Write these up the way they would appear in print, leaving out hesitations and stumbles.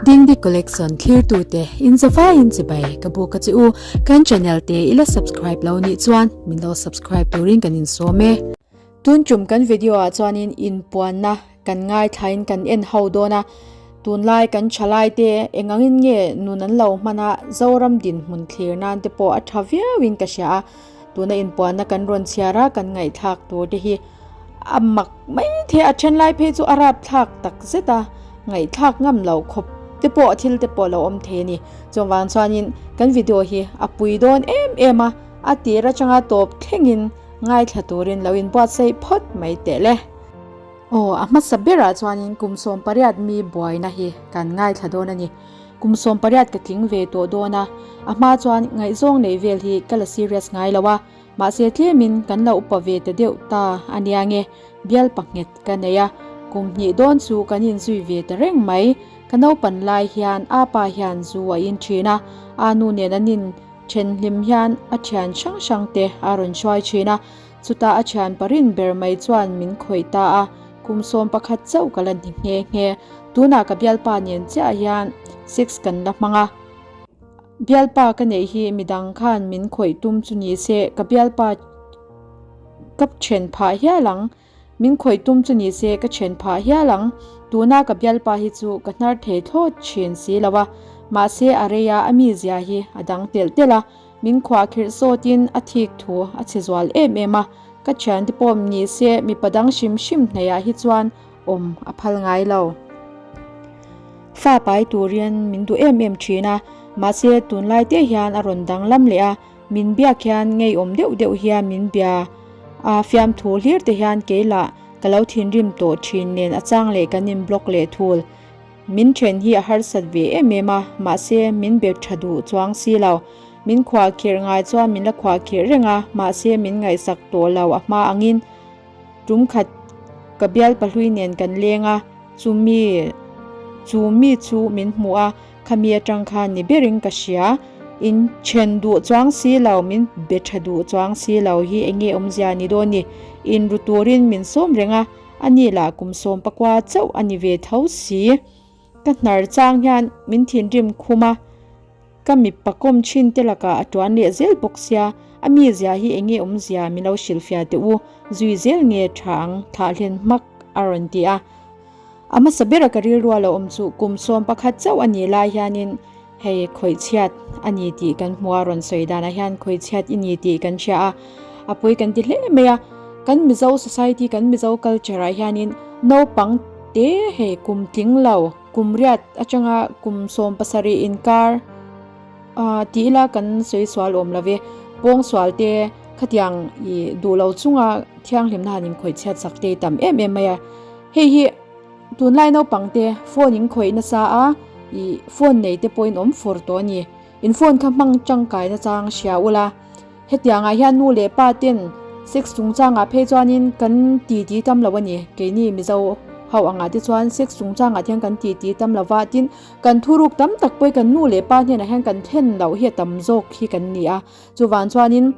Dingdi Collection thlirtute in zavaiin chibai ka buk a che u. Kan channel te i la subscribe lo nih chuan min lo subscribe turin kan insawm e. Tun tum kan video ah chuanin inpuanna kan ngaithlain kan en ho dawn a, tunlai kan thalai te eng angin nge nun an lo hman a, Zoram dinhmun thlir nan te pawh a tha viauin ka hria a, tuna inpuanna kan rawn chhiar a kan ngaihthlak tur te hi a mak mai thei a, then lai phei chu a rap thlak tak zet a, ngaihthlak ngam loh khawp te pawh thil te pawh lo awm thei a ni. Chuvang chuanin kan video hi a pui dawn em em a, a tir atanga tawp thlengin ngaithla turin lo inbuatsaih phawt mai teh le. Aw, a hmasa berah chuanin kum 18 mi buaina hi kan ngaithla dawn a ni. Kum 18 ka tling ve tawh dawn a, a hma chuan ngaihzawng neih vel hi ka la serious ngai lo a, mahse tlemin kan la upa ve ta deuh ta a nia nge, bial panghet ka nei a, kum hnih dawn chu kan inzui ve ta reng mai. Ka naupan lai hian a pa hian zu a in thin a, a nu nen an in then hlim hian a thian hrang hrang te a rawn hruai thin a, Chutah a thian parin ber mai chuan min khawih ta a, kum 11 chauh ka la ni nghe nghe. Tunah ka bialpa nen chiah hian sex kan la hmang a. Bialpa ka neih hi midang khan min khawih tum chu ni se ka bialpa ka then phah hial ang. Min khawih tum chu ni se ka then phah hial ang. Tuna ka bialpa hi chu ka hnar thei thlawt thin si lo a, mahse a rei a, a mizia hi a dang telh telh a. Min khuahkhirh sawtin a thik thu a chhe zual em em a, ka thiante pawh ni se mipa dang hrim hrim hnaihah hi chuan awm a phal ngai lo. Fa pai turin min duh em em thin a, mahse tunlai te hian a rawn danglam leh a, min biak hian ngeiawm deuh deuh hian min bia a, fiamthu hlir te hian kei lah ka lo thinrim tawh thin nen a chang leh kan in block leh thul. Min then hi a harsat ve em em a, mahse min be tha duh chuang si lo. Min khuahkhirh ngai chuan min la khuahkhirh reng a, mahse min ngaihsak tawh lo a hma angin tum khat ka bial pahlui nen kan leng a, chumi chu mi chu min hmu a, khami atang khan ni berin ka hria. In then duh chuang si lo, min be tha duh chuang si lo hi enge awmzia ni dawn ni? In ru turin min sawm reng a. A ni lah kum 19 chauh a ni ve tho si. Ka hnar chang hian min thinrim khum a, ka mipa kawm thin te lakah a tuan leh zel bawk sia, a mizia hi enge awmzia min lo hrilhfiah teh u, zui zel nge tha ang thlah hlen hmak a rawn ti a. A hmasa bera ka rilru a lo awm chu kum 11 chauh a nih lai hianin Hei khawihchhiat a ni tih kan hmu a, rawn sawi danah hian khawihchhiat i ni tih kan hria a, a pawi kan ti hle mai a. Kan Mizo society, kan Mizo culture ah hianin naupang te hei kum tling lo, kum riat atanga kum 17 inkar ah tih ila kan sawi sual awm lo ve, pawngsual te khatiang ih duh lo chunga thianghlimna han inkhawihchhiat sak te tam em em mai a. Hei hi. Tunlai naupang te phone in khawih nasa a, ih phone nei te pawhin awm fur tawh a ni. In phone kha hmang tangkai nachang hria ula. Hetiangah hian nu leh pa ten sex chungchangah phei chuanin kan titi tam lo a ni. Keini Mizo ho angah te chuan sex chungchangah hian kan titi tam lo va, tin kan thuruk tam tak pawhin kan nu leh pa hnenah hian kan thlen loh hi a tam zawk hi kan ni a. Chuvang chuanin.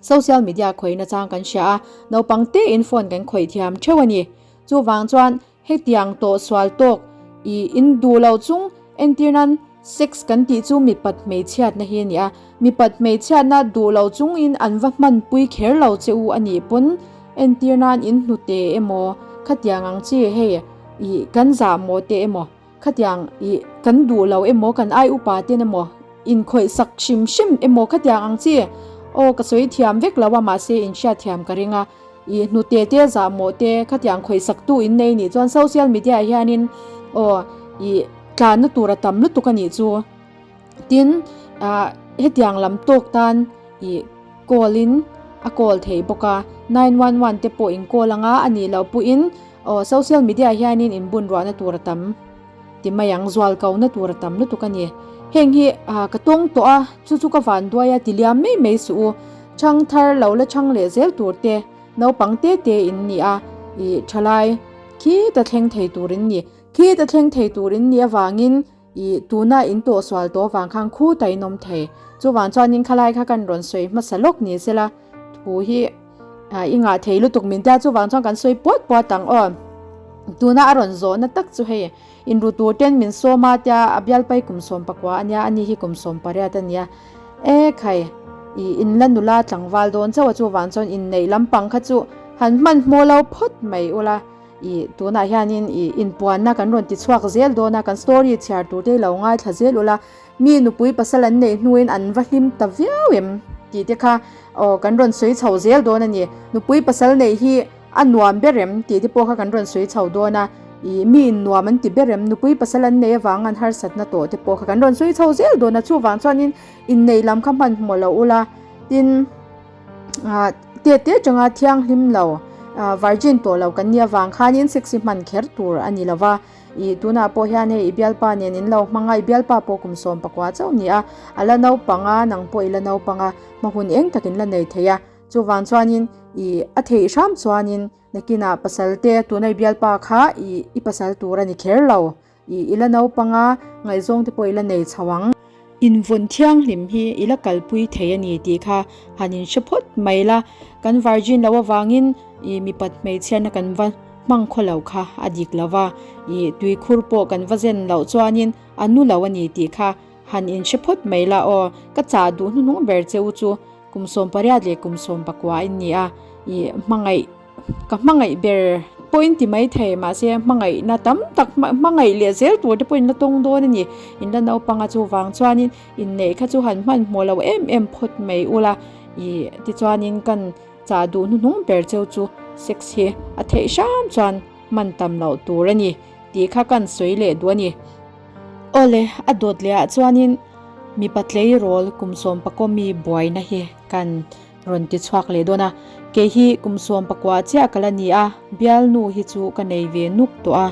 Social media khawih nachang kan hria a, naupang tein phone kan khawih thiam theuh a ni. Chuvang chuan hetiang tawh sual tawk i in duh lo chung entir nan sex kan tih chu mipat hmeichhiatna hi a ni a, mipat hmeichhiatna duh lo chung in an va hmanpui kher lo che u a nih pawn entir nan in hnute emaw khatiang ang chi hei i kan zah maw te emaw khatiang i kan duh lo emaw kan ai upa ten emaw inkhawih sak hrim hrim emaw khatiang ang chi aw ka sawi thiam vek lo a mahse in hriatthiam ka ring a. I hnute te zahmawh te khatiang khawih sak tu in nei nih chuan social media ah hianin aw ih tlanna tur a tam lutuk a nih chu tin ah hetiang lam tawk tan ih call in a call theih bawk a 911 te pawh in call anga a nih loh pawhin aw social media ah hianin in bun ruahna tur a tam. Ti mai ang, zual ko na tur a tam lutuk a ni. Heng hi ka tawng tawh a, chu chu ka van duai a ti liam mai mai suh u. Chhang thar lo la chhang leh zel tur te, naupang te te in ni a, ih thalai khi ta thleng thei tur in ni. Khi ta thleng thei tur in ni avangin ih tuna in tawh sual tawh avang khan khu ta in awm thei. Chuvang chuanin khalai kha kan rawn sawi hmasa lawk ni sela thu hi i ngah thei lutuk min tia chuvang chuan kan sawi puat puat ang aw. Tuna a rawn zawhna tak chu hei. Inru tur ten min sawm a tia a bialpai kum 18 a nia, ani hi kum 18 a nia. E khai, i inla nula tlangval dawn chauh a chuvang chuan inneih lampang kha chu han hmanhmawh lo phawt mai ula. I tunah hianin i inpuanna kan rawn ti chhuak zel dawn a, kan story chhiar tur te hi lo ngaithla zel ula, mi nupui pasal an neih hnuin an va hlim ta viau em tih te kha aw kan rawn sawi chho zel dawn a ni. Nupui pasal neih hi a nuam ber em tih te pawh kha kan rawn sawi chho dawn a, i mi in nuam an ti ber em, nupui pasal an neih avanga an harsatna tawh te pawh kha kan rawn sawi chho zel dawn a, chuvang chuanin inneih lam kha hmanhmawh lo ula, tin. ah te te atanga thianghlim lo ah virgin tawh lo kan nia vang khanin sex hi hman kher tur a ni lova ih tunah pawh hian hei i bialpa nen in lo hmang a i bialpa pawh kum 19 chauh a ni a a la naupang a nang pawh i la naupang a hma hun eng takin la nei thei a chuvang chuanin ih a theih hram chuanin nakinah pasal te tuna i bialpa kha ih i pasal tur a ni kher lo. I i la naupang a, ngaihzawng te pawh i la nei chho ang. Invawn thianghlim hi i la kalpui thei a ni tih kha han inhre phawt mai la. Kan virgin loh avangin i mipat hmeichhiatna kan va hmang khaw lo kha a dik lo va, i tuikhur pawh kan va zen loh chuanin a nu lo a ni tih kha han inhre phawt mai la aw. Ka chah duh hnuhnung ber che u chu kum 18 leh kum 19 in ni a, i hmangaih. Ka hmangaih ber pawh in ti mai thei mahse hmangaihna tam tak hmangaih leh zel tur te pawh in la tawng dawn a ni. In la naupang a chuvang chuanin inneih kha chu han hmanhmawh lo em em phawt mai ula ih tichuanin kan chah duh hnuhnung ber cheu chu sex hi a theih hram chuan hman tam loh tur a ni tih kha kan sawi leh duh a ni. Awle a dawt leh ah chuanin mipa tleirawl kum 11 mi buaina hi kan. Rawn ti chhuak leh dawn a, kei hi kum 19 chiah ka la ni a, bialnu hi chu ka nei ve nuk tawh a,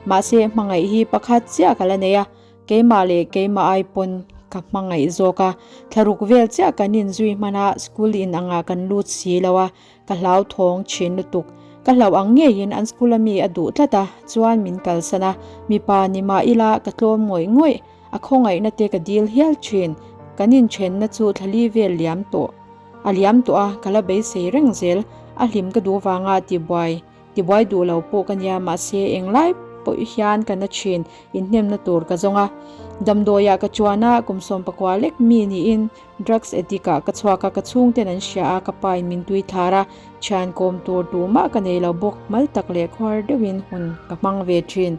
mahse hmangaih hi pakhat chiah ka la nei a, keimah leh keimah ai pawn ka hmangaih zawk a, thlaruk vel chiah kan inzui hman a, school in angah kan lut si lo a, ka hlauthawng thin lutuk, ka hlauh ang ngeiin an school ami a duh tlat a, chuan min kalsan a, mipa ni mah ila ka tlawm ngawih ngawih. A khawngaihna te ka dil hial thin. Kan inthenna chu thlali vel liam tawh a liam tawh a, ka la beisei reng zel. A hlim ka duh vanga tibuai tibuai duh lo pawh ka nia, mahse englai pawh hian ka na thin, inhnemna tur ka zawng a. Damdawiah ka chuan a, kum 19 lek mi niin Drugs addict ah ka chhuak a, ka chhungten an hria a, ka pa in min tui thlar a, thian kawm tur tumah ka nei lo bawk, mal tak leh khuar deuhin hun ka hmang ve thin.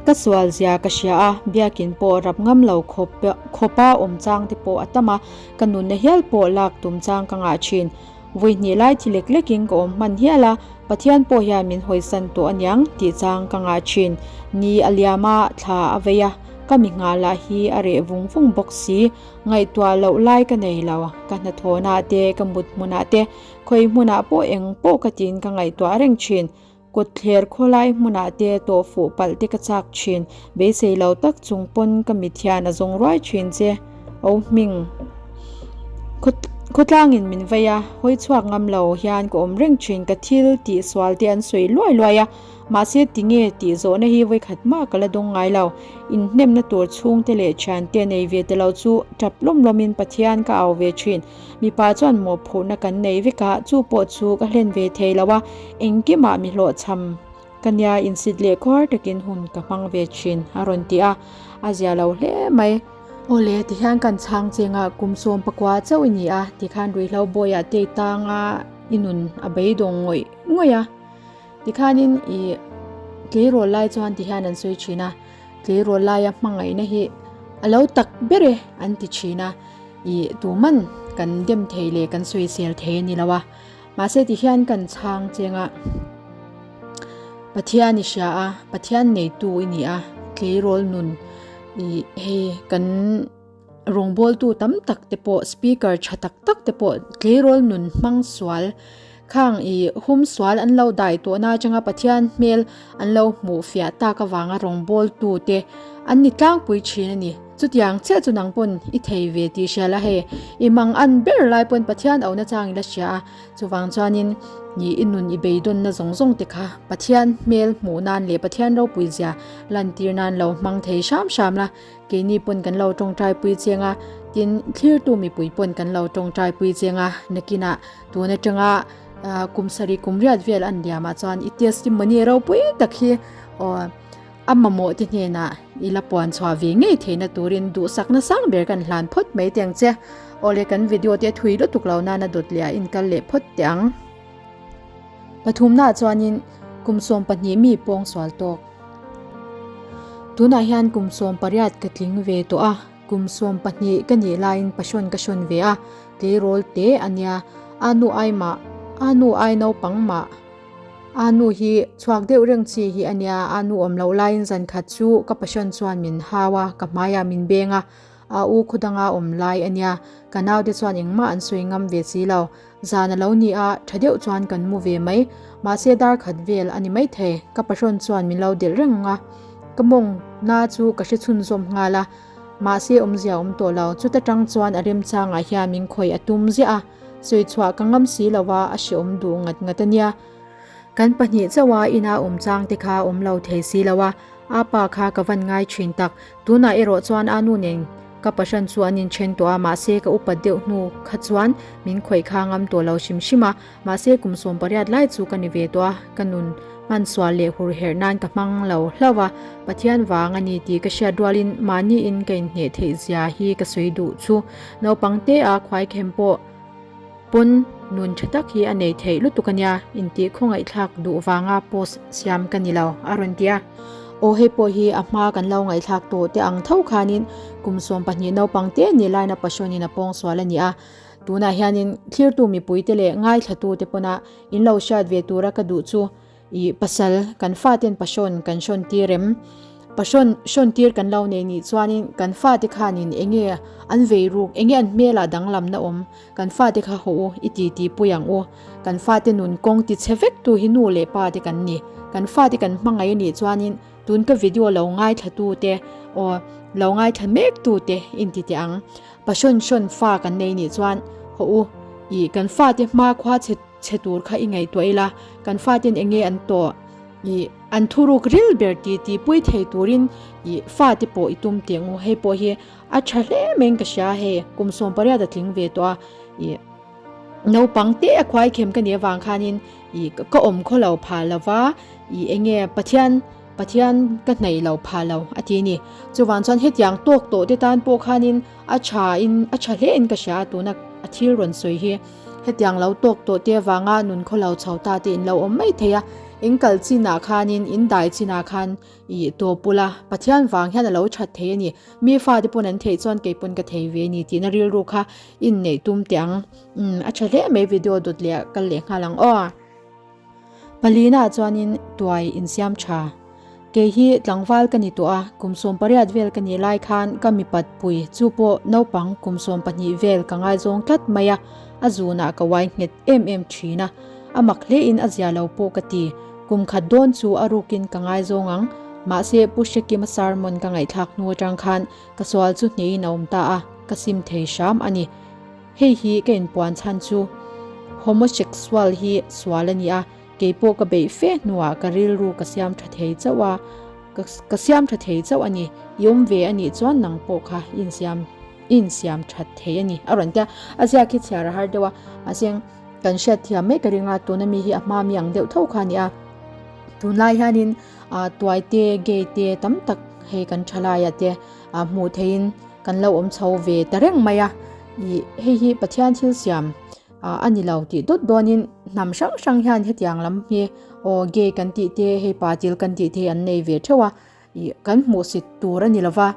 Ka sual zia ka hria a, biakin pawh rap ngam lo khawp khawpa awm chang te pawh a tam a, ka nunna hial pawh lak tum chang ka ngah thin. Vui hnih lai thi lek lekin ka awm hman hial a, Pathian pawh hian min hawisan tawh aniang tih chang ka ngah thin. Ni a liam a, thla a vei a, ka mi nghah lah hi a reh vung vung bawk si. Ngaihtuah loh lai ka nei lo, ka hnathawhnaah te, ka mut hmunah te, khawi hmunah pawh eng pawh ka tiin ka ngaihtuah reng thin. Kawtthler khawlai hmunah te tawh fuh palh te ka chak thin, beisei lo tak chung pawn ka mit hian a zawng ruai thin che. O hming. Khawtlangin min vei a, hawi chhuak ngam lo hian ka awm reng thin, ka thil tih sual te an sawi luai luai a, mahse tinge tih zawhna hi vawikhat mah ka la dawng ngai lo. Inhnemna tur chhungte leh thiante nei ve te lo chu tap lawm lawmin Pathian ka au ve thin. Mipa chuan mawhphurhna kan nei vek a, chu pawh chu ka hlen ve thei lo a, engkimah mi hlawhchham ka nia insit leh khuar takin hun ka hmang ve thin a rawn ti a, a zia lo hle mai. Awle, tihian kan chhang cheng a, kum 19 chauh i ni a, tikhan ruihhlo bawiah te i tang a, i nun a beidawng ngawih ngawih a. Tikhanin i tleirawl lai chuan tihian an sawi thin a, tleirawl laia hmangaihna hi a lo tak ber e an ti thin a, i tuman kan dem thei leh kan sawisel thei a ni lo a, mahse tihian kan chhang cheng a, Pathian i hria a, Pathian neitu i ni a, tleirawl nun i hei kan. Rawngbawltu tam tak te pawh speaker tha tak tak te pawh tleirawl nun hmang sual khang i hum sual an lo dai tawhna atanga Pathian hmel an lo hmuh fiah tak avanga rawngbawltu te an ni tlangpui thin a ni. Chutiang chiah chu nang pawn i thei ve tih hria la hei i mang an ber lai pawn Pathian auhna chang i la hria a, chuvang chuanin i i nun i beidawnna zawng zawng te kha Pathian hmel hmuh nan leh Pathian ropui zia lantir nan lo hmang thei hram hram la. Keini pawn kan lo tawngtai pui cheng a, tin thlirtu mipui pawn kan lo tawngtai pui cheng a, nakinah tun atanga kum sarih kum riat vel an liamah chuan i testimony ropui tak hi aw. A mamawh te hnenah i la puan chhuah ve ngei theihna turin duhsakna sang ber kan hlan phawt mai teh ang che. Awle kan video te thui lutuk lo nana dawt leh a inkal leh phawt teh ang. Pathumnaah chuanin kum 12 mi pawngsual tawk. Tunah hian kum 18 ka tling ve tawh a, kum 12 ka nih laiin passion ka hrawn ve a, tleirawl te a nia, a nu ai mah, a nu ai naupang mah. A nu hi chhuak deuh reng chi hi a nia, a nu awm loh laiin zan khat chu ka passion chuan min hau a, ka hmaiah min beng a, a u khaw danga awm lai a nia, ka naute chuan engmah an sawi ngam ve si lo. Zan a lo ni a, tha deuh chuan kan mu ve mai, mahse dar khat vel a ni maithei, ka passion chuan min lo delh reng a, ka mawng na chu ka hre chhunzawm nghal a, mahse awmzia a awm tawh lo, chuta tang chuan a remchangah hian min khawih a tum ziah a. Sawi chhuah ka ngam si lo a, a hreawm duh ngat ngat a nia. Kan pahnih chauh a ina awm chang te kha awm lo thei si lo a, a pa kha ka van ngai thin tak. Tunah erawh chuan a nu nen ka pahran chu an inthen tawh a, mahse ka upat deuh hnu kha chuan min khawih kha ngam tawh lo hrim hrim a, mahse kum 18 lai chu ka ni ve tawh a, ka nun hman sual leh hur herh nan ka hmang lo hlauh a, Pathian vang a ni tih ka hriat rualin mahniin ka inhneh theih zia hi ka sawi duh chu. Naupang te a khuai khem pawh pawn nun tha tak hi a nei theih lutuk a nia, intih khawngaihthlak duh vanga post siam ka ni lo a rawn ti a. Aw hei pawh hi a hma kan lo ngaihthlak tawh te ang tho khanin kum 12 naupang te ni laina pasawnin a pawng sual a ni a. Tunah hianin thlirtu mipui te leh ngaithlatu te pawna in lo hriat ve tura ka duh chu I pasal kan faten pashawn kan hrawn tir em? Pashawn hrawn tir kan lo nei nih chuanin kan fate khanin enge an vei ruk, enge an hmelah danglamna awm? Kan fate kha haw u, i ti ti pui ang u. Kan fate nun kawng ti chhe vek tu hi nu leh pa te kan ni. Kan fate kan hmangaih anih chuanin tun ka video lo ngaithla tu te aw lo ngaithla mek tu te in ti teh ang. Pashawn hrawn fa kan nei nih chuan haw u, i kan fate hma khua chhe Chhe tur kha i ngaihtuah ila, kan faten eng nge an tawh i an thuruk ril ber ti ti pui thei turin i fate pawh i tum teh ang u. Hei pawh hi a tha hle mai in ka hria hei kum 18 a tling ve tawh a i naupang te a khuai khem ka nih avang khanin i ka awm khaw lo phah lo va i eng nge Pathian Pathian ka hnaih lo phah lo a ti a ni. Chuvang chuan hetiang tawk tawh te tan pawh khanin a tha in a tha hle in ka hria a tuna a thil rawn sawi hi. Hetiang lo tawk tawh te avanga nun khaw lo chho ta te in lo awm mai thei a, in kal chinah khanin in dai chinah khan ih tawp ula, Pathian vang hian a lo that thei a ni, mi fate pawn an theih chuan kei pawn ka thei ve a ni tihna rilru kha inneih tum teh ang. Umm a tha hle mai video dawt leh kal leh nghal ang aw. Palina chuanin tuai insiam tha. Kei hi tlangval ka ni tawh a, kum 18 vel ka nih lai khan ka mipat pui chu pawh naupang kum 12 vel ka ngaizawng tlat mai a, a zunah ka uai nghet em em thin a, a mak hlein a zia lo pawh ka ti. Kum khat dawn chu a rukin ka ngaizawng ang, mahse Pu Hrekima sermon ka ngaihthlak hnu atang khan ka sual chu hnehin a awm ta a, ka sim thei hram a ni. Hei hi ka inpuan chhan chu homosexual hi sual a ni a, kei pawh ka beih fe hnuah ka rilru ka siam tha thei chauh a, ka siam tha thei chauh a ni, i awm ve a nih chuan nang pawh kha i insiam i insiam that thei a ni a rawn ti a, a ziak hi chhiar a har deuh a, mahse kan hriat thiam mai ka ring a, tuna mi hi a hma mi ang deuh tho kha a ni a, tunlai hianin tuai te gay te tam tak hei kan thalaiah te hmuh theihin Kan lo awm chho ve ta reng mai a, ih hei hi Pathian thil siam a ni lo tih dawt dawnin hnam hrang hrang hian hetiang lam hi aw gay kan tih te hei pa til kan tih te hi an nei ve theuh a, ih kan hmuhsit tur a ni lo va,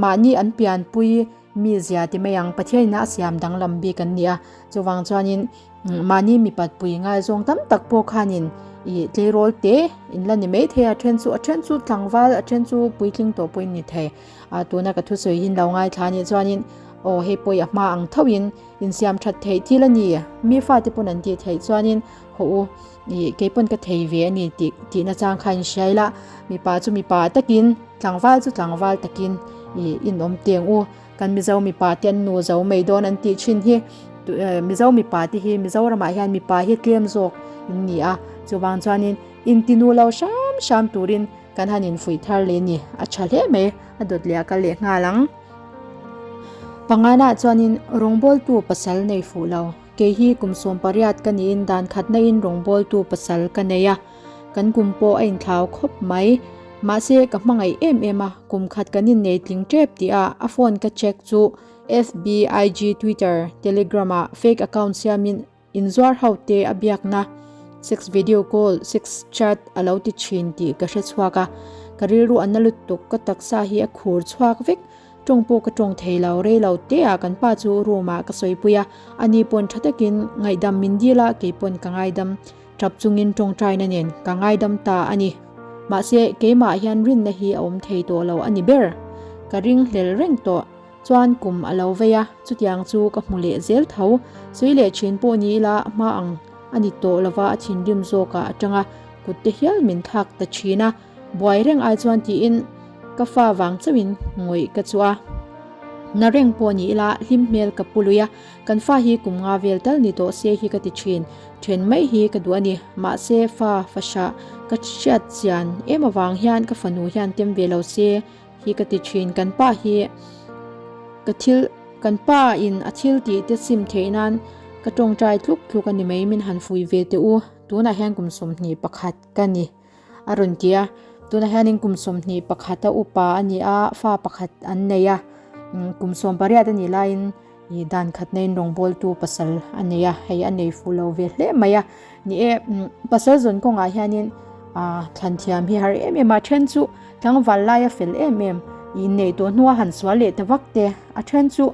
mahni an pianpui mi zia ti mai ang Pathian ina a siam danglam bik an ni a, chuvang chuanin Mahni mipat pui ngaizawng tam tak pawh khanin ih tleirawl te in la ni mai thei a, then chu a then chu tlangval a then chu puitling tawh pawhin ni thei. A tuna ka thusawi hi lo ngaithla anih chuanin aw hei pawh i a hma ang thoin insiam that theih thil a ni. Mi fate pawn an tih theih chuanin haw u ih kei pawn ka thei ve a ni tih tihna chang kha in hria ila mipa chu mipa takin tlangval chu tlangval takin ih inawm teng u. Kan Mizo mipa te an nu zo mai dawn an tih thin hi Mizo mipa te hi Mizoramah hian mipa hi tlem zawk in ni a, chuvang chuanin intinu lo hram hram turin kan han infuih thar leh ni a tha hle mai a dawt leh a kal leh nghal ang. Pangana chuanin rawngbawltu pasal nei fuh lo, kei hi kum 18 ka niin dan khatna in rawngbawltu pasal ka nei a, kan kum pawh a inthlau khawp mai. Mahse, ka hmangaih em em a, kum khat kan innei tling tep tih a a phone ka check chu FB, IG, Twitter, Telegram ah fake account siamin inzuar ho te a biakna sex video call, sex chat a lo ti thin tih ka hre chhuak a, ka rilru a na lutuk, ka taksa hi a khur chhuak vek. Tawng pawh ka tawng thei lo, rei lo te ah kan pa chu room ah ka sawipui a, ani pawn tha takin ngaihdam min dil a, kei pawn ka ngaidam tap chungin tawngtaina nen ka ngaidam ta a ni. Mahse, keimah hian rinna hi a awm thei tawh lo a ni ber. Ka ring hlel reng tawh. Chuan kum a lo vei a, chutiang chu ka hmu leh zel tho. Sawi leh thin pawh ni ila hma ang a ni tawh lova a thinrim zawkah a tang a, kut te hial min thlak ta thin a. Buai reng ai chuan tiin ka fa vang chauhin ngawih ka chu a. Na reng pawh ni ila hlim hmel ka pu lui a, kan fa hi kum nga vel tal ni tawh se hi ka ti thin. Then mai hi ka duh a ni. Mahse fa fahrah ka hriat chian em avang hian ka fanu hian tem ve lo se hi ka ti thin. Kan pa hi ka thil kan pa in a thil tih te sim theih nan ka tawngtai tluk tluk a ni mai min han fui ve teh u. Tunah hian kum 21 ka ni. A rawn ti a, tunah hianin kum 21 a upa a ni a, fa pakhat an nei a, kum 18 a nih laiin ih dan khatna in rawngbawltu pasal a nei a, hei a nei fuh lo ve hle mai a, ni e pasal zawn kawngah hianin ah thlan thiam hi har em em a, then chu tlangval laia fel em em inneih tawh hnua han sual leh ta vak te, a then chu.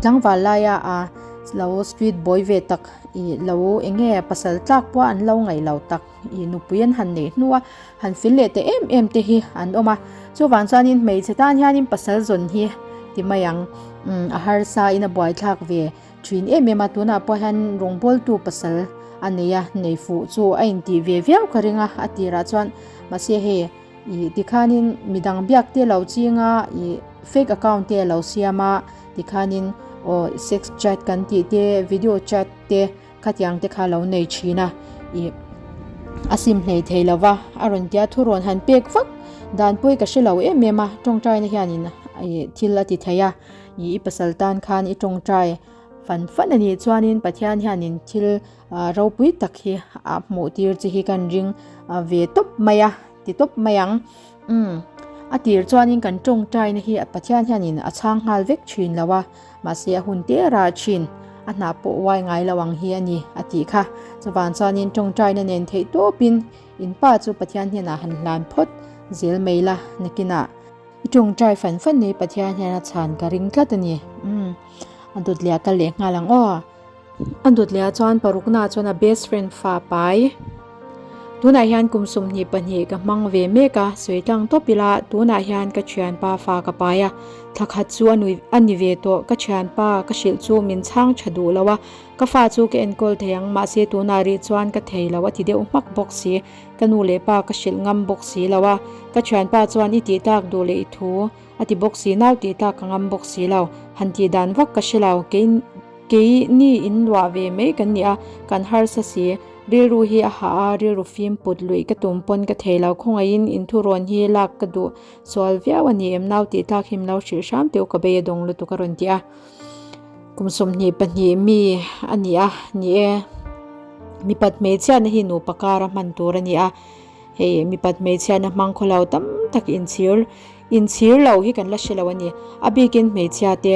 Tlangval laia a lo street boy ve tak ih lo eng nge pasal tlak pawh an lo ngaih lo tak ih nupui an han neih hnu a han fil leh ta em em te hi an awm a chuvang chuanin hmeichhe tan hianin pasal zawn hi ti mai ang umm a harsa in a buaithlak ve thin em em a tunah pawh hian rawngbawltu pasal a nei a nei fuh chu a intih ve viau ka ring a a tirah chuan mahse hei. Ih tikhanin midang biak te lo ching a, ih fake account te a lo siam a, tikhanin aw sex chat kan tih te video chat te khatiang te kha lo nei thin a, ih a sim hlei thei lo va, a rawn tia thurawn han pek vak dan pawi ka hre lo em em a, tawngtaina hianin ih thil a ti thei a, ih i pasal tan khan i tawngtai fan fan a nih chuanin Pathian hianin thil ropui tak hi a hmuh tir che hi kan ring ve tawp mai a. Ti tawp mai ang. Umm. A tir chuanin kan tawngtaina hi Pathian hianin a chhang nghal vek thin lo a, mahse a hun te rah thin. A hnah pawh uai ngai lo ang hi a ni, a tih kha. Chuvang chuanin tawngtaina nen theih tawpin in pa chu Pathian hnenah han hlan phawt zel mai la, nakinah. I tawngtai fan fan nei Pathian hian a chhan ka ring tlat a ni. Umm. A dawt leh a kal leh nghal ang aw. A dawt leh ah chuan parukna ah chuan a best friend fa pai. Tunah hian kum 22 ka hmang ve mek a, sawi tlang tawp ila tunah hian ka thianpa fa ka pai a, thla khat chu a nui a ni ve tawh, ka thianpa ka hrilh chu min chhang tha duh lo a, ka fa chu ka enkawl thei ang mahse tunah rih chuan ka thei lo a ti deuh hmak bawk si, ka nu leh pa ka hrilh ngam bawk si lo a, ka thianpa chuan i tih tlak duh leh i thu a ti bawk si, nau tih tlak ka ngam bawk si lo, han tih dan vak ka hre lo, kei. Kei ni in luah ve mai kan ni a, kan harsa si. Rilru hi a hah a, rilru fim put luih ka tum pawn ka thei lo. Khawngaihin inthurawn hi lak ka duh sual viau a ni em nau tih tlak him lo hrilh hram teuh ka bei a dawng lutuk a rawn ti a. Kum 22 mi a ni a, ni e. Mipat hmeichhiatna hi nupa kara hman tur a ni a. Hei mipat hmeichhiatna hmang khaw lo tam tak inchhir inchhir lo hi kan la hre lo a ni. A bikin hmeichhia te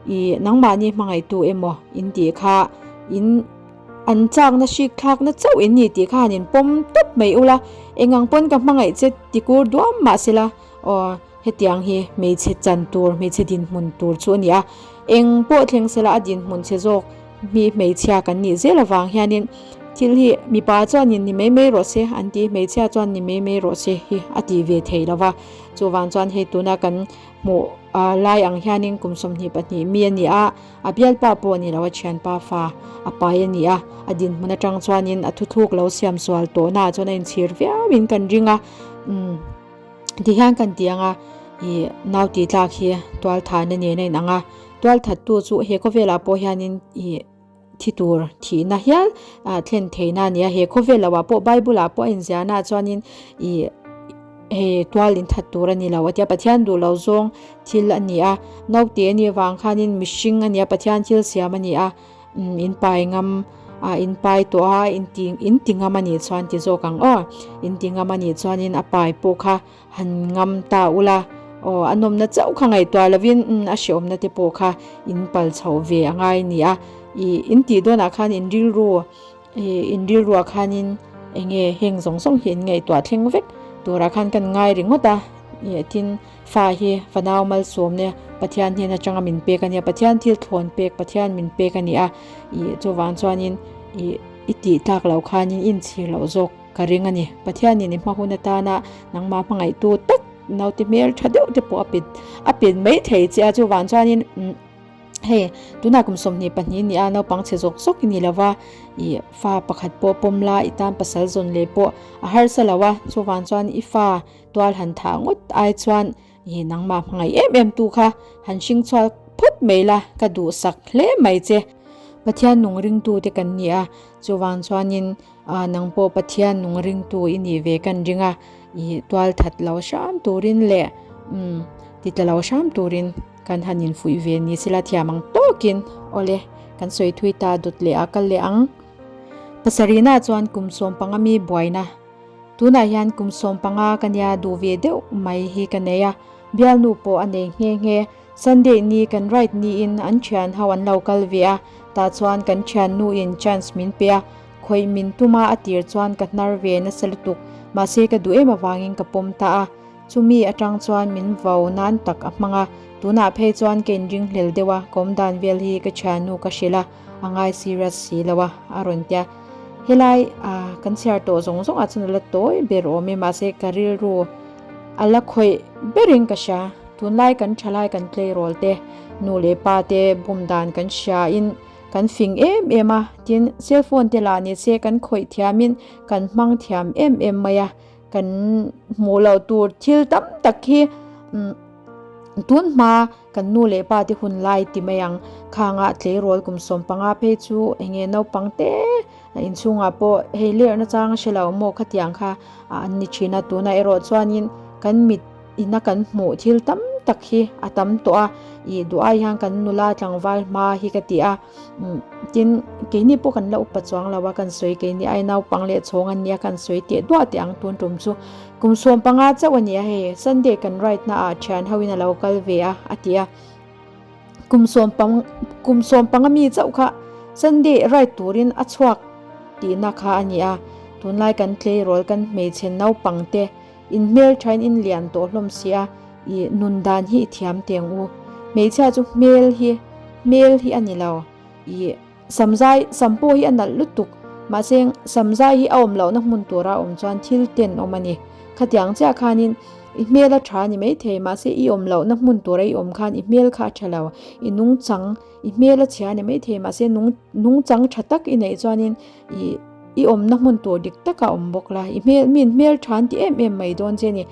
ih nangmahni hmangaihtu emaw in tih kha in an chakna hrik thlakna chauh in ni tih kha han in pawm tawp mai ula engang pawn ka hmangaih che tikur duam mahsela aw Hetiang hi hmeichhe chan tur, hmeichhe dinhmun tur chu a ni a. Eng pawh thleng sela a dinhmun chhe zawk hi hmeichhia kan nih zel avang hianin thil hi mipa chuanin ni mai mai rawh se an ti, hmeichhia chuan ni mai mai rawh se hi a ti ve thei lo va. Chuvang chuan hei tuna kan hmuh lai ang hianin kum 22 mi a ni a, a bialpa pawh a ni lo, a thianpa fa a pai a ni a, a dinhmun atang chuanin a thuthluk lo siam sual tawhnaah chuan a inchhir viauin kan ring a. Umm. Ti hian kan ti ang a, ih nau tih tlak hi tual thahna nen a inang a, tual thattu chu he khawvelah pawh hianin ih thi tur thihna hial ah thlen theihna a ni a, he khawvel loah pawh bible ah pawh a inziahna ah chuanin ih hei tual in that tur a ni lo a tia Pathian duh lo zawng thil a ni a, naute a nih avang khanin mihring a ni a Pathian thil siam a ni a. In pai ngam A in pai tawh a, in ti in ti ngam a nih chuan ti zawk ang aw. In ti ngam a nih chuanin a pai pawh kha han ngam ta ula aw a nawmna chauh kha ngaihtuah lovin umm a hrehawmna te pawh kha in pal chhoh ve a ngai a ni a. Ih in tih dawnah khan in rilru ih in rilruah khanin eng nge heng zawng zawng hi in ngaihtuah thleng vek turah khan kan ngai ringawt a. Ih tin fa hi fanau malsawmna Pathian hnen atanga min pek a nia, Pathian thil thlawn pek Pathian min pek a ni a. Ih chuvang chuanin ih i tih tlak loh khanin inchhir loh zawk. Ka ring a ni. Pathianin i hma hun atana nangmah hmangaihtu tak naute hmel tha deuh te pawh a pet a pet mai thei che a, chuvang chuanin umm hei tunah kum 22 ni a naupang chhe zawk zawk i ni lo va, ih fa pakhat pawh pawm la i tan pasal zawn leh pawh a harsa lo a, chuvang chuan i fa tual han thah ngawt ai chuan ih nangmah hmangaih em em tu kha han hring chhuak phawt mai la ka duhsak hle mai che. Pathian nung ringtute kan ni a, chuvang chuanin. A nang pawh Pathian nung ringtu i nih ve kan ring a, i tual that lo hram turin leh umm ti tla lo hram turin kan han infuih ve ni sila thiam ang tawkin awle kan sawi thui ta dawt leh a kal leh ang. Pasarihna chuan kum 15 mi buaina tunah hian kum 15 ka nia duh ve deuh mai hi ka nei a, bialnu pawh a nei nghe nghe. Sunday ni kan ride niin an thian ho an lo kal ve a, tah chuan kan thiannu in chance min pe a, khawih min tum a a tir chuan ka hnar ve nasa lutuk, mahse ka duh em avangin ka pawm ta a, chumi atang chuan min vau nan tak a hmang a, tunah phei chuan ka inringhlel deuh a, ka awm dan vel hi ka thiannu ka hrilh a, a ngai serious si lo a, a rawn tia. Helai ah kan chhiar tawh zawng zawng ah chuan a la tawi ber awm e, mahse ka rilru A la khawih berin ka hria. Tunlai kan thalai kan tleirawl te, nu leh pa te bum dan kan hriain kan fing em em a, tin cellphone te lah ni se kan khawih thiamin kan hmang thiam em em mai a, kan hmuh loh tur thil tam tak hi tun hma kan nu leh pa te hun lai ti mai ang. Khangah tleirawl kum 15 phei chu eng nge naupang te A inchhungah pawh hei lerhna chang a hre lo maw khatiang kha an ni thin a, tunah erawh chuanin kan mit ina kan hmuh thil tam tak hi a tam tawh a, ih duh ai hian kan nula tlangval hma hi ka ti a, tin keini pawh kan la upa chuang lo a kan sawi keini ai naupang leh chhawng an nia kan sawi teh duah teh ang tun tum chu kum 15 chauh a ni a hei Sunday kan ride na ah thian ho in a lo kal ve a a ti a. Kum sawmpang kum sawmpanga mi chauh kha Sunday ride turin a chhuak tihna kha a ni a, tunlai kan tleirawl kan hmeichhe naupang te in hmelthain in lian tawh hlawm si a, ih nun dan hi i thiam teng u. Hmeichhia chu hmel hi hmel hi a ni lo, ih Samzai, sam pawh hi a nalh lutuk, mahse samzai hi a awm lohna hmun tura a awm chuan thil ten awm a ni. Khatiang chiah khanin i hmel a tha a ni maithei, mahse i awm lohna hmun tura i awm khan i hmel kha a tha lo. I nungchang, i hmel a chhia a ni maithei, mahse nung nungchang tha tak i neih chuanin i i awmna hmun tur dik taka awm bawk la, i hmel min hmel tha an ti em em mai dawn che a ni.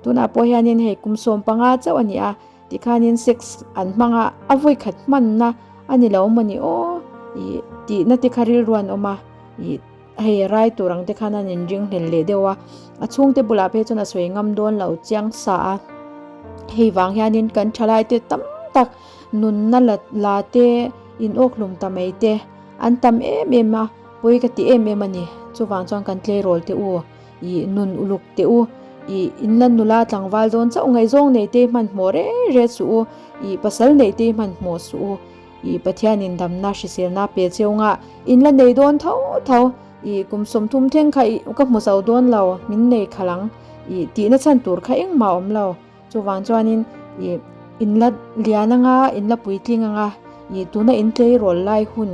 Tunah pawh hianin hei kum 15 chauh a ni a. Tikhanin sex an hmang a, a vawikhat hmanna a ni lo maw ni aw ih tihna te kha rilru an awm a, ih hei rai tur ang te khan an inringhlel leh deuh a, a chhungte bulah phei chuan a sawi ngam dawn lo chiang sa a, hei vang hianin kan thalai te tam tak nunna la la te in awk hlum ta mai te an tam em em a, pawi ka ti em em a ni, chuvang chuan kan tleirawl te u. Ih nun uluk teh u, ih inla nula tlangval dawn chauh ngaihzawng nei te hmanhmawh reng reng suh u, ih pasal nei te hmanhmawh suh u, ih Pathianin damna hriselna pe cheu nga inla nei dawn tho tho, ih kum 30 thleng kha ih ka hmu zo dawn lo min nei khalh ang, ih tihna chhan tur kha engmah a awm lo. Chuvang chuanin ih inla lian anga, inla puitling anga, ih tuna intleirawl lai hun,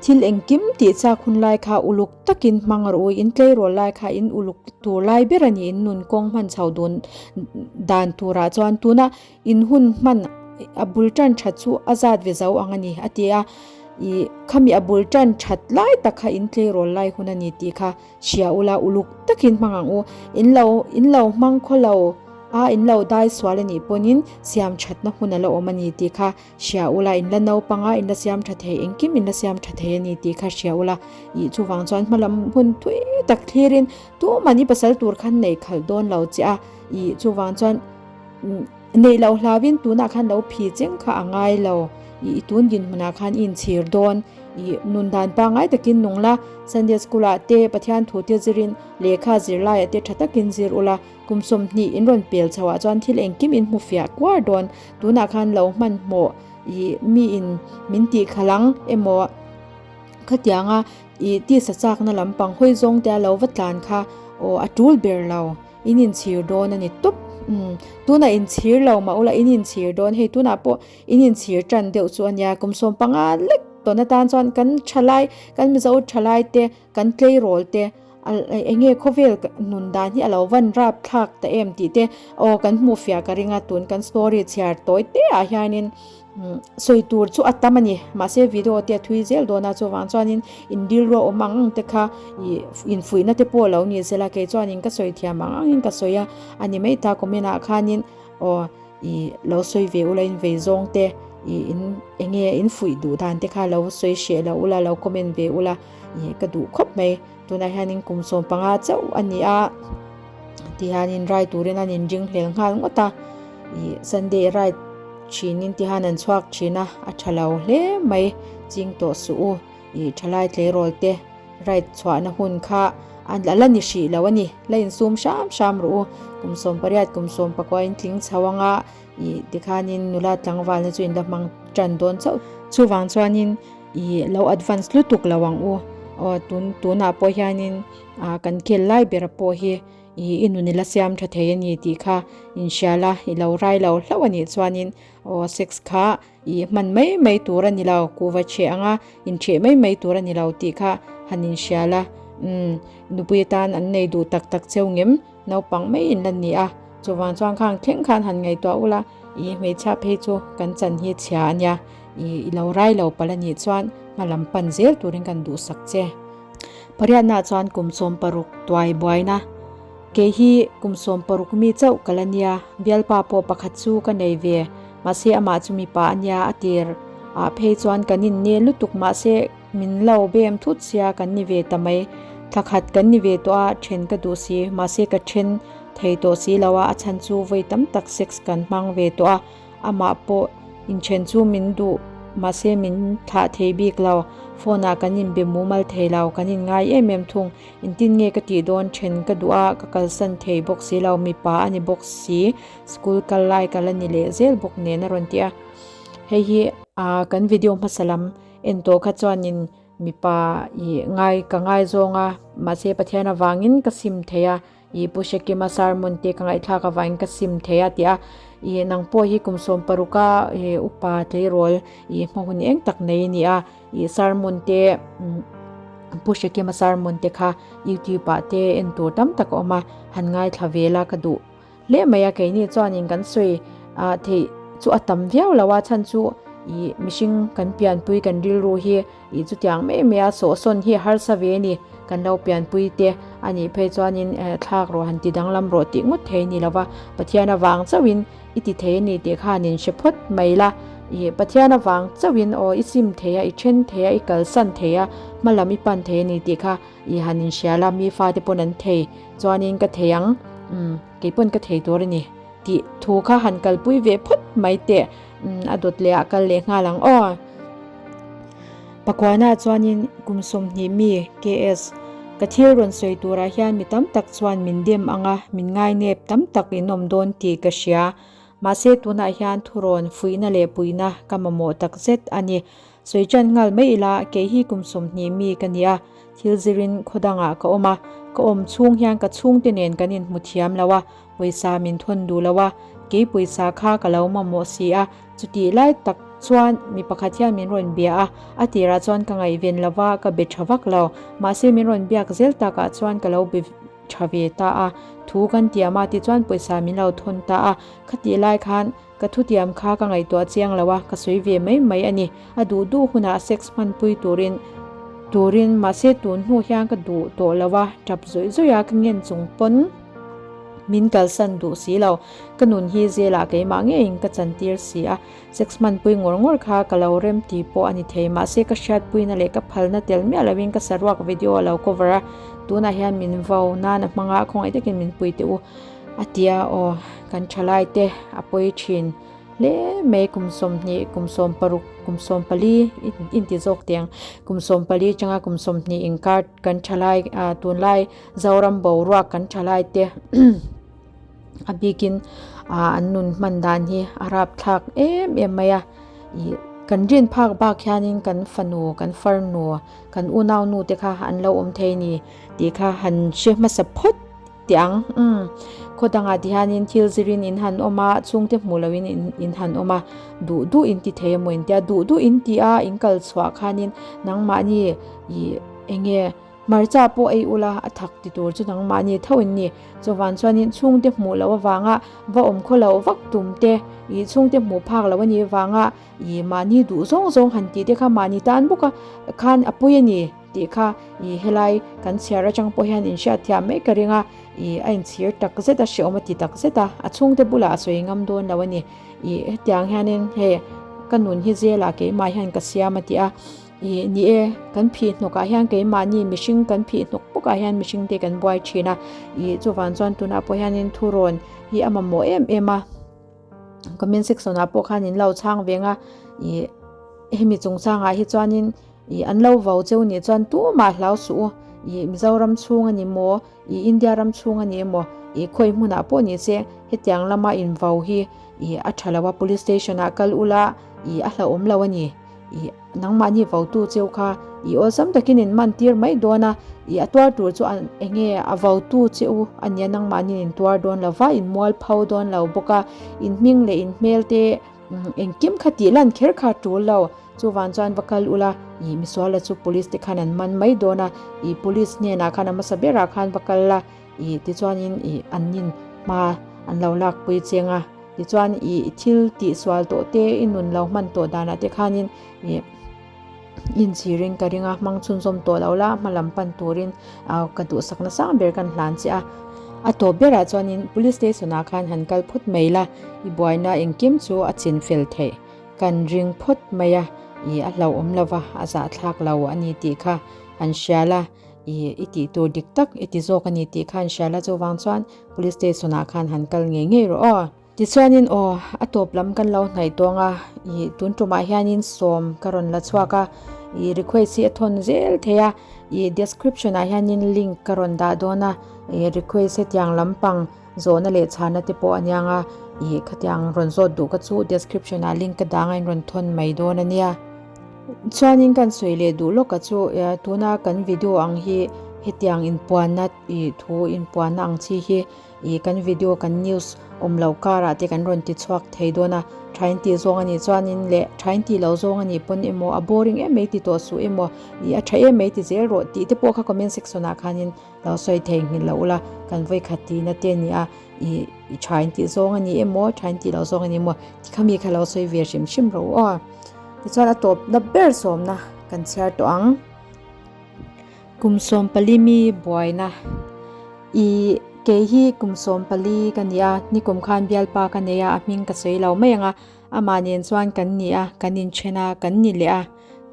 thil engkim tih chak hun lai kha uluk takin hmang rawh u, intleirawl lai kha in uluk tur lai ber a ni, in nun kawng hman chho dun dan turah chuan tuna in hun hman a bul tan that chu a zat ve zo ang a ni a ti a, ih khami a bul tan that lai tak kha intleirawl lai hun a ni tih kha. Hria ula uluk takin hmang ang u. In lo in lo hmang khaw lo a, in lo dai sual a nih pawhin siam thatna hun a la awm a ni tih kha hria ula, in la naupang a, in la siam tha thei, engkim in la siam tha thei a ni tih kha hria ula. Ih chuvang chuan hma lam hun tui tak thlirin tuman i pasal tur khan nei khalh dawn lo che a, ih chuvang chuan. Neih loh hlauin tunah khan lo phi cheng kha a ngai lo. I tun dinhmunah khan i inchhir dawn. I nun dan pangngai takin nung la, Sunday School ah te Pathian thu te zirin lehkha zirlaiah te tha takin zir ula, kum 20 in rawn pel chho ah chuan thil engkim in hmu fiah kuar dawn. Tunah khan lo hmanhmawh i mi in min tih khalh ang emaw khatianga i tisa chakna lampang hawi zawng te a lo va tlan kha aw a tul ber lo. In inchhir dawn a ni tawp. Umm tunah inchhir lo mah ula in inchhir dawn hei tunah pawh in inchhir tan deuh chu a nia kum 15 lek tawn atan chuan kan thalai kan Mizo thalai te kan tleirawl te eng nge khawvel nun dan hi a lo van rap thlak ta em tih te aw kan hmuh fiah ka ring a tun kan story chhiar tawi te ah hianin sawi tur chu a tam a ni mahse video te a thui zel dawn a chuvang chuanin in rilru a awm ang ang te kha ih infuihna te pawh lo ni sela kei chuanin ka sawi thiam ang angin ka sawi a a ni mai ta comment ah khanin aw ih lo sawi ve ula in vei zawng te ih in eng nge in fuih duh dan te kha lo sawi hreh lo ula lo comment ve ula ih ka duh khawp mai tunah hianin kum 15 chauh a ni a tihianin rai turin an inring hlel nghal ngawt a ih Sunday ride thinin tihian an chhuak thin a a tha lo hle mai ching tawh suh u ih thalai tleirawl te ride chhuahna hun kha a la ni hrih lo a ni la insum hram hram rawh u kum 18 kum 19 in tling chho anga ih tikhanin nula tlangvalna chu in la hmang tan dawn chauh chuvang chuanin ih lo advance lutuk lo ang u aw tun tunah pawh hianin ah kan khel lai ber pawh hi ih i nun i la siam tha thei a ni tih kha inhria la i lo rai lo hlauh a nih chuanin aw sex kha ih hman mai mai tur a ni lo kuhva chheh anga inchheh mai mai tur a ni lo tih kha han inhria la umm nupui atan an nei duh tak tak cheu ngem naupang mai in la ni a chuvang chuan khang thleng khan han ngaihtuah ula ih hmeichhia phei chu kan chan hi chhia a nia ih i lo rai lo palh a nih chuan hma lam pan zel turin kan duhsak che. Pariatna chuan kum 60 tuai buaina kei hi kum 60 mi chauh ka la nia bialpa pawh pakhat chu ka nei ve mahse amah chu mipa a nia a tir ah phei chuan kan inne lutuk mahse min lo bem thut sia kan ni ve ta mai thla khat kan ni ve tawh a then ka duh si mahse ka then thei tawh si lo a a chhan chu vawi tam tak sex kan hmang ve tawh a. Amah pawh inthen chu min duh mahse min thlah thei bik lo. Phone ah kan inbe mumal thei lo, kan inngai em em thung. Engtin nge ka tih dawn then ka duh a, ka kalsan thei bawk si lo, mipa a ni bawk si, school kal lai ka la ni leh zel bawk nen a rawn ti a. Hei hi kan video hmasa lam en tawh kha chuanin mipa ih ngai ka ngaizawng a, mahse Pathian avangin ka sim thei a. I Pu Hrekima sermon te ka ngaihthlak avangin ka sim thei a ti a, i nang pawh hi kum 60 a i upa tleirawl i hma hun eng tak nei a ni a, i sermon te Pu Hrekima sermon te kha youtube ah te en tur tam tak a awm a, han ngaithla vel a ka duh hle mai a keini chuanin kan sawi ah theih chu a tam viau lo a chhan chu i mihring kan pianpui kan rilru hi Ih chutiang mai mai a sawhsawn hi a harsa ve a ni. Kan lo pianpui te a nih phei chuanin eh thlak rawh han ti danglam rawh tih ngawt thei a ni lo va. Pathian avang chauhin i ti thei a ni tih khan in hre phawt mai la. Ih Pathian avang chauhin aw i sim thei a, i then thei a, i kalsan thei a, hma lam i pan thei a ni tih kha ih han inhria la. Mi fate pawn an thei chuanin ka thei ang umm kei pawn ka thei tur a ni tih thu kha han kalpui ve phawt mai teh. Umm a dawt leh ah kal leh nghal ang aw. Pakuana chuanin kum 20 mi KS ka thil rawn sawi turah hian mi tam tak chuan min dem ang a, min ngainep tam tak in awm dawn tih ka hria. Mahse tunah hian thurawn fuihna leh puihna ka mamawh tak zet a ni. Sawi tan nghal mai ila kei hi kum 20 mi ka ni a, thil zirin khaw dangah ka awm a, ka awm chhung hian ka chhungte nen kan inhmu thiam lo a, pawisa min thawn duh lo a, kei pawisa kha ka lo mamawh si a, chutih lai tak chuan mi pakhat hian min rawn bia a, a tirah chuan ka ngaihven lo va, ka be tha vak lo, mahse min rawn biak zel takah chuan ka lo be tha ve ta a, thu kan tiam a tichuan pawisa min lo thawn ta a, khatih lai khan Ka thutiam kha ka ngaihtuah chiang lo a, ka sawi ve mai mai a ni. A duh duh hunah sex hmanpui turin turin mahse tun hnu hian ka duh tawh lo a, tap zawih zawih a ka ngen chung pawn min kalsan duh si lo. Ka nun hi zelah keimah ngeiin ka chantir si a, sex hmanpui ngawr ngawr kha ka lo rem ti pawh a ni thei. Mahse ka hriatpuina leh ka phalna tel miah loin ka saruak video a lo cover a, tunah hian min vau nan a hmang a, khawngaih takin min pui teh u a ti a, aw. kan thalai te a pawi thin hle mai kum 20 kum 16 kum 14 inti zawk teh ang kum 14 atanga kum 20 inkar kan thalai ah tunlai Zoram boruak kan thalai te a bikin ah an nun hman dan hi a rapthlak em em mai a ih kan rin phak bak hianin kan fanu kan farnu kan unau nu te kha an lo awm thei a ni tih kha han hre hmasa phawt teh ang umm khaw dangah ti hianin thil zirin in han awm a chhungte hmuh lohin in in han awm a duh duh in ti thei emaw in tia duh duh in ti a in kal chhuah khanin nangmahni ih eng nge Hmarcha pawh ei ula a thak ti tur chu nangmahni tho in ni. Chuvan chuanin chhungte hmuh loh avanga va awm khaw loh vak tum te, ih chhungte hmuh phak loh a nih avanga ih mahni duh zawng zawng han tih te kha mahni tan bawk a khan a pui a ni tih kha ih helai kan chhiar atang pawh hian inhriat thiam mai ka ring a, ih a inchhir tak zet a hreawm a ti tak zet a, a chhungte bulah a sawi ngam dawn lo a ni. Ih hetiang hianin hei ka nun hi zelah keimah hian ka siam a ti a. Ih, ni e, kan phih hnawkah hian keimahni mihring kan phih hnawk bawkah hian mihring te kan buai thin a. Ih, chuvang chuan tunah pawh hianin thurawn hi a mamawh em em a. Comment section ah pawh khan in lo chhang veng a. Ih, hemi chungchangah hi chuanin ih an lo vau cheu nih chuan tumah hlau suh u. Ih, Mizoram chhung a ni maw? Ih, India ram chhung a ni emaw? Ih, khawi hmunah pawh ni se hetiang lama invau hi ih a tha lo a, police station ah kal ula ih a hlauhawm lo a ni. Ih, nangmahni vautu cheu kha ih awlsam takin in man tir mai dawn a, ih a tuar tur chu an eng nge a vautu che u a nia nangmahni in tuar dawn lo va, in mual pho dawn lo bawk a, in hming leh in hmel te engkim kha tih lan kher kha a tul lo, chuvan chuan va kal ula ih misuala chu police te khan an man mai dawn a, ih police hnenah khan a hmasa berah khan va kal la. Ih tichuanin ih an nin hma an lo lakpui cheng a, tichuan ih thil tihsual tawh te i nun lo hman tawh danah te khanin ih inchhirin ka ring a, hmang chhunzawm tawh lo la hma lam pan turin ah ka duhsakna sang ber kan hlan che a. A tawp berah chuanin police station ah khan han kal phawt mai la, i buaina engkim chu a chin fel theih kan ring phawt mai a, ih a hlauhawm lova a zahthlak lo a ni tih kha an hria la. I i tih tur dik tak i ti zawk a ni tih khan hria la chuvang chuan police station ah khan han kal ngei ngei rawh aw. Tichuanin aw a tawp lam kan lo hnaih tawng a, i tun tumah hianin sawm ka rawn la chhuak a, i request hi a thawn zel thei a, i description ah hianin link ka rawn dah dawn a, i request hetiang lampang zawhna leh chhana te pawh a niang a, i khatiang rawn zawt duh ka chu description ah link ka dang a in rawn thawn mai dawn a nia. Chuanin kan sawi leh duh lawk a chu tuna kan video ang hi hetiang inpuanna ih thu inpuanna ang chi hi ih kan video kan news awm loh karah te kan rawn ti chhuak thei dawn a, tha in tih zawng a nih chuanin leh tha in tih loh zawng a nih pawn emaw a boring em mai ti tawh suh emaw ih a tha em mai ti zel rawh tih te pawh kha comment section ah khanin Lo sawi thei nghilh lo ula, kan vawikhat tihna te a ni a, ih i tha in tih zawng a ni emaw, tha in tih loh zawng a ni emaw, tikhami kha lo sawi ve hrim hrim rawh u aw. Tichuan a tawpna ber sawmna kan chhiar tawh ang. Kum 14 mi buaina Ih kei hi kum 14 ka ni a, nikum khan bialpa ka nei a, a hming ka sawi lo mai ang a, amah nen chuan kan ni a, kan inthen a, kan ni leh a,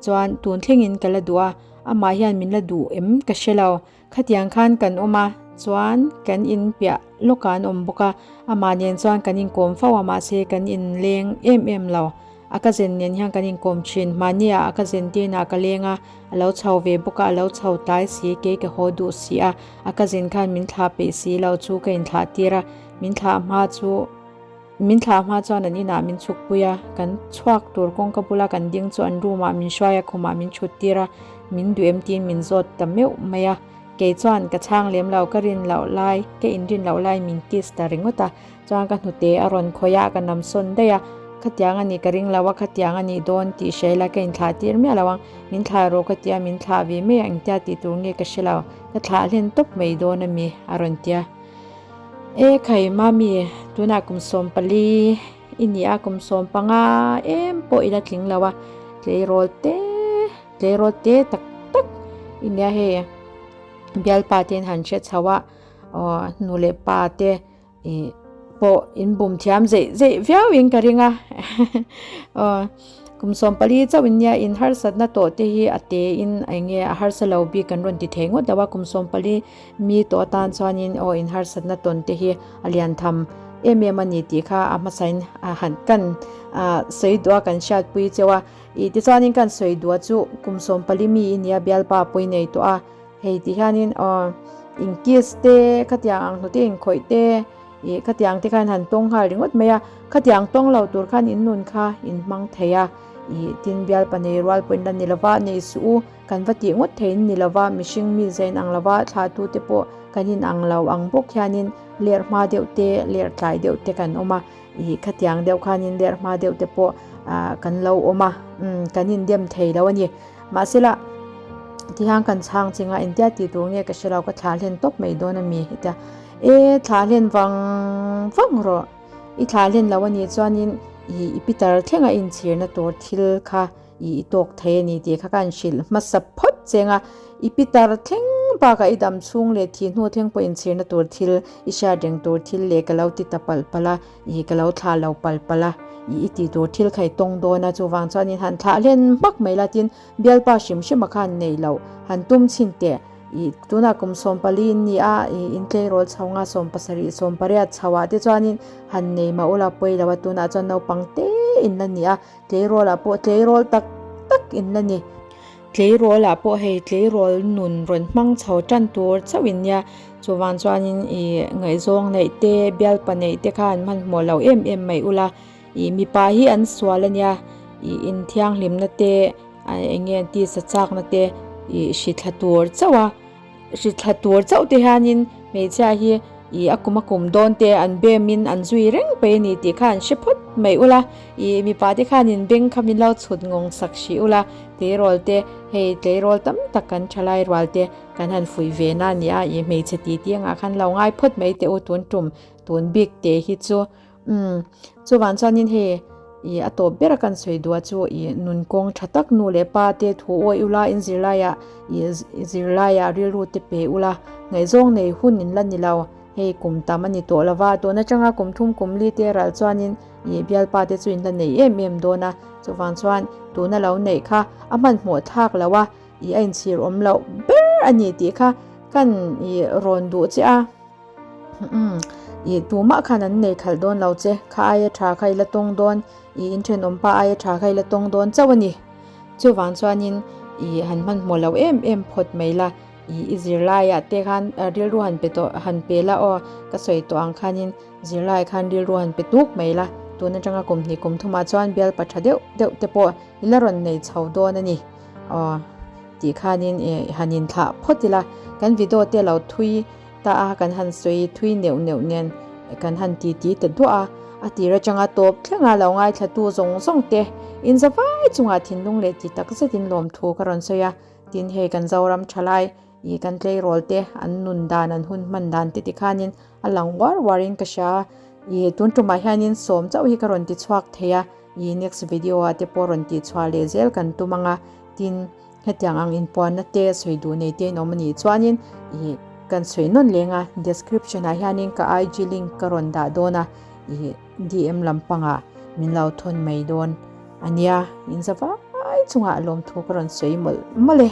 chuan tun thlengin ka la duh a, Amah hian min la duh em ka hre lo. Khatiang khan kan awm a, chuan kan in piah lawkah an awm bawk a. Amah nen chuan kan inkawm fo a, mahse kan inleng em em lo. A cousin nen hian kan inkawm thin. Mahniah a cousin te inah ka leng a, a lo chho ve bawk a, a lo chho tlai si, kei ka haw duh si a. A cousin khan min thlah peih si lo chu ka inthlah tir a, min thlah hma chu. Min thlah hma chuan an inah min chhuk pui a, kan chhuak tur kawngka bula kan ding chu an room ah min hruai a, khumah min chhut tir a, min duh em tiin min zawt ta meuh mai a. Kei chuan ka chhang lem lo, ka rin loh lai, ka inrin loh lai min kiss ta ringawt a, chuan ka hnute a rawn khawih a, ka nam sawn daih a, khatiang a nih ka ring lo a, khatiang a nih dawn tih hre ila ka inthlah tir miah lo ang, min thlah rawh ka ti a, min thlah ve mai a, engtia tih tur nge ka hre lo, ka thlah hlen tawp mai dawn a mi a rawn ti a. E khai mami tunah kum 14 i ni a kum 15 em pawh ila tling lo a tleirawl te tleirawl te tak tak i nia hei bialpa te in han hre chho a aw nu leh pa te ih pawh in bum thiam zeih zeih viau in ka ring a aw kum 14 chauh in nia in harsatna tawh te hi a te in eng nge a harsa lo bik kan rawn ti thei ngawt lo a kum 14 Mi tawh atan chuanin aw in harsatna tawn te hi a lian tham em em a ni tih kha a hmasain a han kan sawi duh a kan hriatpui cheu a. Ih tichuanin kan sawi duh a chu kum 14 mi i nia bialpa pawh i nei tawh a, hei ti hianin aw in kiss te khatiang ang hnute inkhawih te ih khatiang te khan han tawng nghal ringawt mai a, khatiang tawng lo tur khan in nun kha in hmang thei a, ih tin bialpa nei rual pawh in la ni lova nei suh u. Kan va tih ngawt thei in ni lova, mihring mi zain ang lova thlahtute pawh kan in ang lo ang bawk hianin ler hma deuh te, ler tlai deuh te kan awm a, ih khatiang deuh khanin ler hma deuh te pawh ah kan lo awm a, umm kan in dem thei lo a ni. Mahsela tihian kan chhang ching a, engtia tih tur nge ka hre lo, ka thlah hlen tawp mai dawn a mi hetia, e thlah hlen vang vang rawh, i thlah hlen lo a nih chuanin ih i pitar thlenga inchhirna tur thil kha I i tawk thei a ni tih kha ka han hrilh hmasa phawt cheng a, i pitar thleng bakah i dam chhung leh thih hnu thleng pawh inchhirna tur thil, i hriat reng tur thil leh ka lo ti ta palh palh a, i ka lo thlah lo palh palh a, i i tih tur thil kha i tawng dawn a, chuvang chuan in han thlah hlen hmak mai la tin bialpa hrim hrima khan nei loh han tum chhin teh, i tunah kum 14 in ni a, i intleirawl chho nga 17 18 chho ah te chuanin han nei mah ula pawi lo a, tunah chuan naupang te in la ni a. Tleirawlah pawh tleirawl tak tak in la ni. Tleirawlah pawh hei tleirawl nun rawn hmang chho tan tur chauh in nia. Chuvang chuanin ih ngaihzawng neih te, bialpa neih te kha an hmanhmawh lo em em mai ula. Ih mipa hi an sual a nia. Ih inthianghlimna te, eng nge an tisa chakna te ih hrithla tur chauh a. Hri thla tur chauh te hianin hmeichhia hi ih a kum a kum dawn te an bem in an zui reng pei a ni tih kha an hre phawt mai ula, ih mipa te khanin beng kha min lo chhut ngawng sak hrih ula, tleirawl te hei tleirawl tam tak kan thalai rual te kan han fuih ve na a ni a, ih hmeichhe tih tih angah khan lo ngai phawt mai teh u tun tum tun bik te hi chu. Umm, chuvang chuanin hei ih a tawp ber a kan sawi duh a chu ih nun kawng tha tak nu leh pa te thu awih ula in zirlaiah ih zirlaiah rilru te pe ula ngaihzawng nei hun in la ni lo hei kum tam a ni tawh lo va tun atanga kum thum kum li te ral chuanin ih bialpa te chu in la nei em em dawn a chuvang chuan tuna lo neih kha a hmanhmawh thlak lo a ih a inchhir awm loh ber a ni tih kha kan ih rawn duh che a. Umm, ih tumah khan an nei khalh dawn lo che, kha aia tha kha i la tawng dawn, ih in thenawmpa aia tha kha i la tawng dawn chauh a ni. Chuvang chuanin ih han hmanhmawh lo em em phawt mai la, ih i zirlaiah te khan rilru han pe tawh han pe la aw, ka sawi tawh ang khanin zirlaiah khan rilru han pe tuk mai la, tun atanga kum hnih kum thumah chuan bialpa tha deuh deuh te pawh i la rawn nei chho dawn a ni aw tih khanin ih han inthlah phawt ila, kan video te lo thui. Ta a kan han sawi thui neuh neuh nen kan han ti ti ta duah a, a tir atanga tawp thlenga lo ngaithlatu zawng zawng te in za vai chungah thinlung leh ti tak zetin lawmthu ka rawn sawi a, tin hei kan Zoram thalai ih kan tleirawl te an nun dan an hun hman dan te tikhanin a lang uar uarin ka hria a, ih tun tumah hianin sawm chauh hi ka rawn ti chhuak thei a, ih next video ah te pawh rawn tih chhuah leh zel kan tum ang a, tin. Hetiang ang inpuanna te sawi duh nei te in awm a nih chuanin ih kan sawi nawn leng a, description ah hianin ka IG link ka rawn dah dawn a, ih DM lampangah min lo thawn mai dawn a nia, in za vai chungah lawmthu ka rawn sawi mawlh mawlh e.